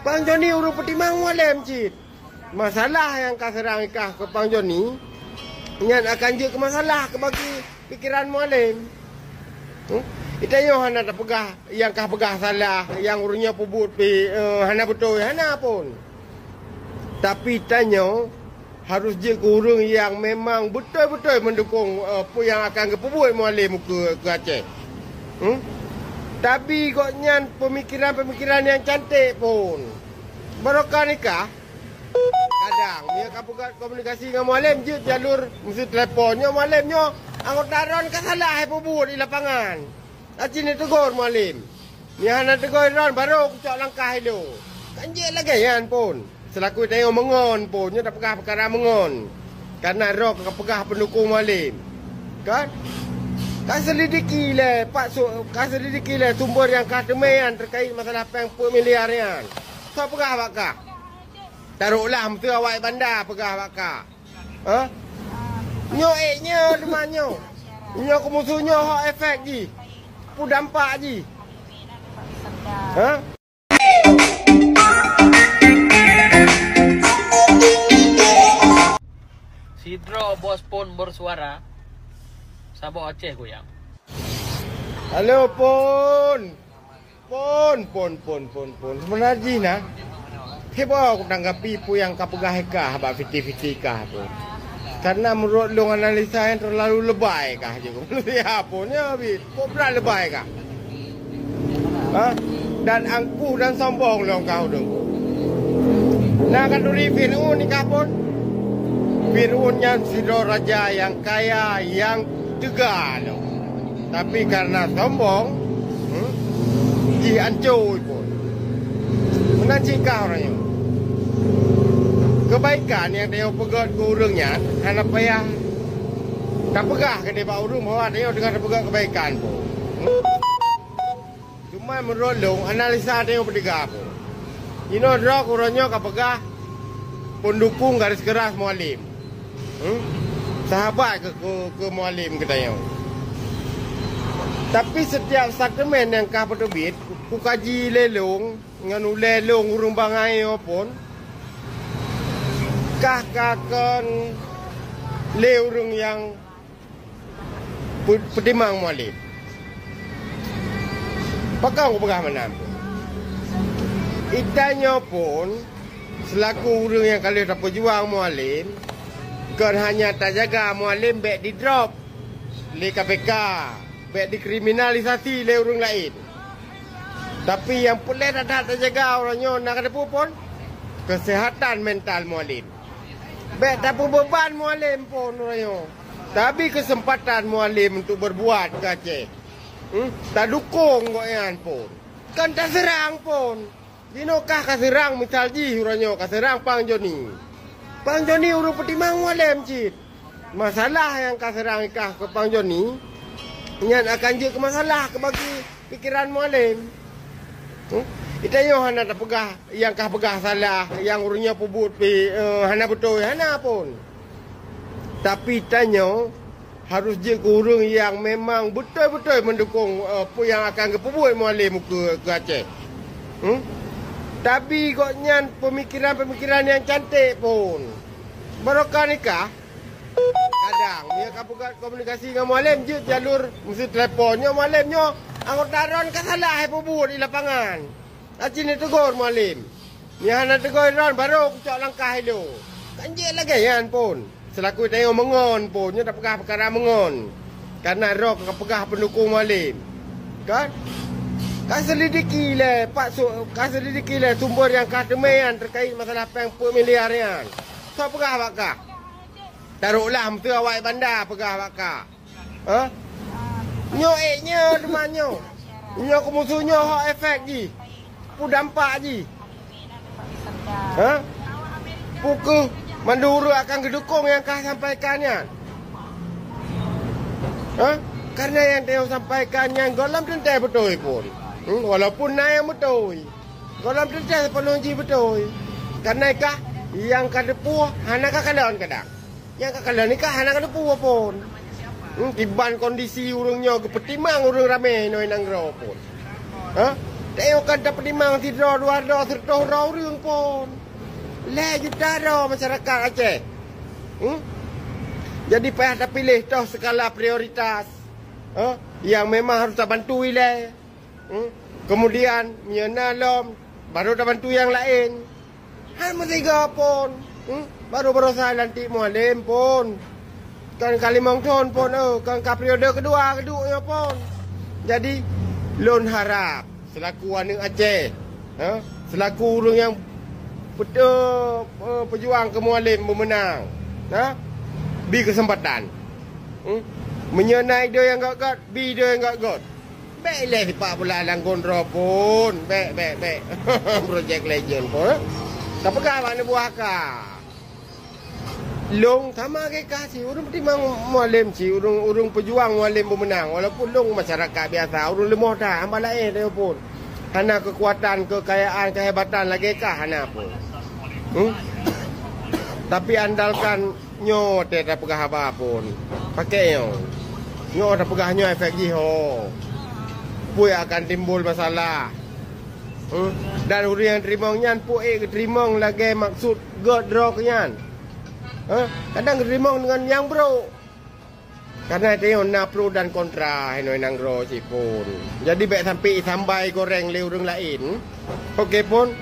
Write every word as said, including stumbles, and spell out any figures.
Pang Joni ureuëng peutimang Mualem cit. Masalah nyang ka seurang i kah keu Pang Joni, nyan akan jeuet keu masalah keu bagi pikiran Mualem. Hmm? Itanyoe hana tapeugah nyang kah peugah salah, nyang ureuëng nyoe peubuet pi, eh, hana beutôi, hana pun. Tapi tanyoe harôh jeuet keu ureuëng nyang memang beutôi-beutôi meudukong, eh, peue nyang akan geupeubuet Mualem keu, keu Aceh. Hmm? Tapi gobnyan peumikiran-peumikiran nyang cantik pun. Barokah nikah. Kadang, meunyoe ka peugah komunikasi ngon Mualem, jeuet jalur meusti telepon. Nyoe Mualem nyoe, anggota droen ka salah hai peubuet di lapangan. Aci neutegur Mualem. Nyan hana teugôi droen, barô kucok langkah ilô. Kan jeuet lagée nyan pun. Seulaku tanyoe meungon pun, nyoe tapeugah peukara meungon. Kareuna droe ka peugah peundukong Mualem. Kan? Ka seulidiki lé, Pak Su-, ka seulidiki lé sumber nyang ka teumé nyan terkait masalah péng peuet miliar nyan. Soe peugah bak kah? Taroklah meuteue awak banda peugah bak kah. Ha? Nyoe ék nyoe teuma nyoe. Nyoe keumusoh nyoe hok efek jih. Peue dampak jih. Ha? Sidroe bos pon bersuara, saboh Aceh goyang. Halo, pon. Pon, pon, pon, pon, pon. Seubeuna jih na, kiban ku tanggapi peue nyang ka peugah kah bak fiti-fiti kah tu. Karena meunurot lôn analisa nyang terlalu lebai kah jih. Ya pon, ya bit. Kok brat lebai kah? Ha? Dan angkuh dan sombong lôn kah ureuëng. Na ka turi Fir'aun nikah pon. Fir'aun nyan sidroe raja nyang kaya, nyang teuga lôn. Tapi karena sombong, hmm, jih ancô pun. Meunan cit kah uroe nyoe. Keubaikan nyang tanyoe peugét keu ureuëng nyan hana payah tapeugah keu nibak ureuëng bahwa tanyoe teungoh tapeugét keubaikan pun. Hmm? Cuma meunurot lôn, analisa tanyoe peuteuga pun. Inoe droe uroe nyoe ka peugah peundukong garis keras Mualem. Hmm? Sahabat keu, keu, keu Mualem geutanyoe. Tapi setiap statement nyang ka peuteubiet, kukaji lé lôn ngon ulée lôn ureuëng bangai nyoe pun, kah ka kon lé ureuëng nyang pe-, peutimang Mualem. Pakon kupeugah meunan? Itanyoe pun, seulaku ureuëng nyang ka lheueh tapeujuang Mualem, kon hanya tajaga Mualem bék didrop lé K P K, bék dikriminalisasi lé ureuëng laén. Tapi nyang peureulée that-that tajaga uroe nyoe na ka teupeu pon, keuseuhatan mental Mualem. Bék tapeubeuban Mualem pon uroe nyoe. Tabi keuseumpatan Mualem untuk beurbuat keu Aceh. Hmm? Tadukong gobnyan pon. Kon taseurang pon. Jinoe kah ka seurang, misal jih uroe nyoe ka seurang Pang Joni. Pang Joni ureuëng peutimang Mualem cit. Masalah nyang ka seurang i kah keu Pang Joni, nyan akan jeuet keu masalah keu bagi pikiran Mualem. Hmm? Itanyoe hana tapeugah nyang kah peugah salah, nyang ureuëng nyoe peubuet pi, eh, hana beutôi, hana pon. Tapi tanyoe harôh jeuet keu ureuëng nyang memang beutôi-beutôi meudukong, eh, peue nyang akan geupeubuet Mualem keu, keu Aceh. Hmm? Tabi gobnyan peumikiran-peumikiran nyang cantik pon. Barokah nikah. Kadang, meunyoe ka peugét komunikasi ngon Mualem, jeuet jalur meusti telepon. Nyoe Mualem nyoe, anggota droen ka salah hai peubuet di lapangan. Aci neutegur Mualem. Nyan hana teugôi droen, barô kucok langkah ilô. Kan jeuet lagée nyan pon. Seulaku tanyoe meungon pon, nyoe tapeugah peukara meungon. Kareuna droe ka peugah peundukong Mualem. Kan? Ka seulidiki lé, Pak Su-, ka seulidiki lé sumber nyang ka teumé nyan terkait masalah péng peuet miliar nyan. Soe peugah bak kah? Taroklah meuteue awak banda peugah bak kah. Ha? Nyoe ék nyoe teuma nyoe. Nyoe keumusoh nyoe hok efek jih. Peue dampak jih. Ha? Peu kheueh mandum ureuëng akan geudukong nyang ka sampaikan nyan? Ha? Karena nyang tanyoe sampaikan nyan gohlom teuntée beutôi pon. Hmm, walaupun na nyang beutôi. Gohlom teuntée sipeuleueng jih beutôi. Karena kah nyang ka teupeue hana ka kalon kadang. Nyang ka kalon nyan ka hana ka teupeue pon. Hmm, kiban kondisi ureuëng nyoe geupeutimang ureuëng ramé inoe nanggroe pon. Ha? Tanyoe kan tapeutimang sidroe dua droe, seureutôh droe ureuëng pon. Lhée juta droe masyarakat Aceh. Hmm? Jadi payah tapiléh toh skala prioritas, eh, nyang memang harus tabantu ilée. Hmm? Kemudian, meunyoe na lom, baru tabantu nyang laén. Hai meusiga pon. Hmm? Baru barosa lantik Mualem pon. Kan ka limong thon pon, oh, kan ka periode kedua keudua nyoe pon. Jadi, lôn harap selaku aneuk Aceh, ha? Selaku ureuëng nyang pet-, eh, eh, pejuang keu Mualem beumeunang, ha? Bi keuseumpatan. Hmm? Meunyoe na ideh nyang göt-göt, bi ideh nyang göt-göt. Bék ilée sipak bola langgon droe pon. Bék, bék, bék. Project Legend pon, eh? Tapeugah bak neubuah ka. Lôn sama lagée kah si ureuëng peutimang Mualem, si ureuëng, ureuëng peujuang Mualem beumeunang. Walaupun lôn masyarakat biasa, ureuëng leumoh that, hamba laén teuh pon. Hana keukuatan, keukayaan, keuhebatan lagée kah hana pon. Hmm? Tapi andalkan nyoe watée tapeugah haba pon. Pakai nyoe. Nyoe tapeugah nyoe efek jih ho. Peue akan timbul masalah. Hmm? Dan ureuëng nyang teurimong nyan peue ék geuteurimong lagée maksud göt droe keu nyan. Ha? Kadang geuteurimong deungon nyang brok. Karena tanyoe na pro dan kontra inoe nanggroe cit pon. Jadi bék sampai isambai goreng lé ureuëng laén. Oke pon.